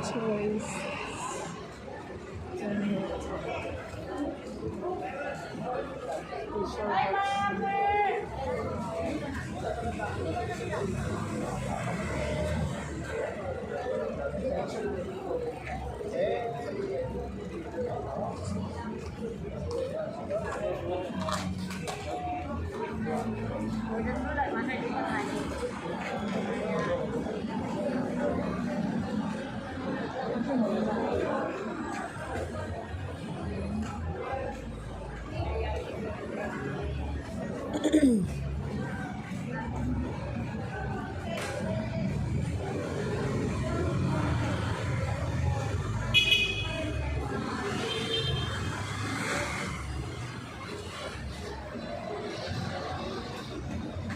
Choice.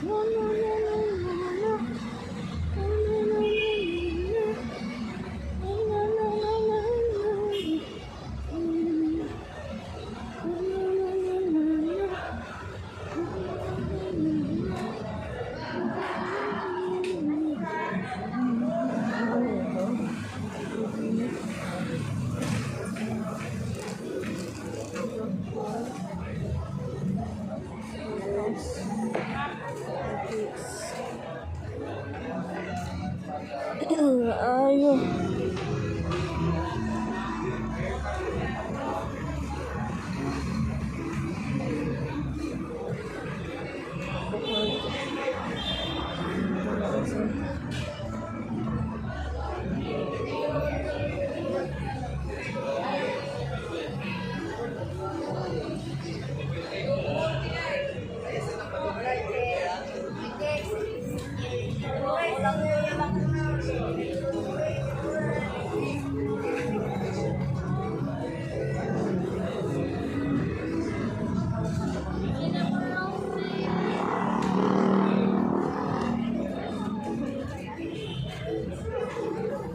No, no, no, no, no, no. No, no, no, no, no. No, no, no, no, no, no. No, no, no, no, no. Ayo.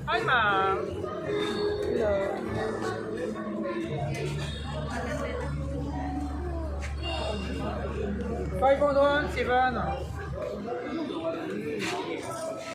Hi, ma'am. Hello. 5 1 7.